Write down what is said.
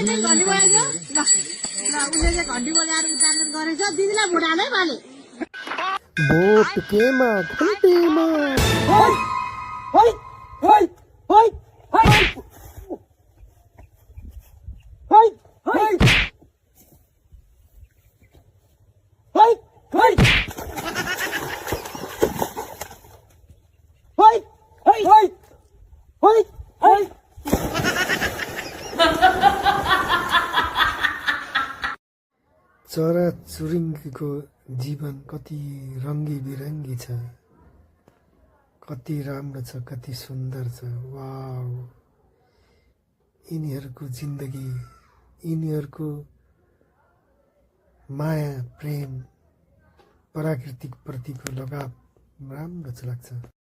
चाहिँ घन्टी बजाइदियो ल ल उसले चाहिँ घन्टी बजाएर उच्चारण गरेछ दिदीलाई भोट हालै भने भोट केमा घन्टीमा चरा चुरुङ्गीको जीवन कति रङ्गी बिरङ्गी छ, कति राम्रो छ, कति सुन्दर छ। वाउ, यिनीहरूको जिन्दगी, यिनीहरूको माया प्रेम प्रकृति प्रतिको लगाव राम्रो लाग्छ।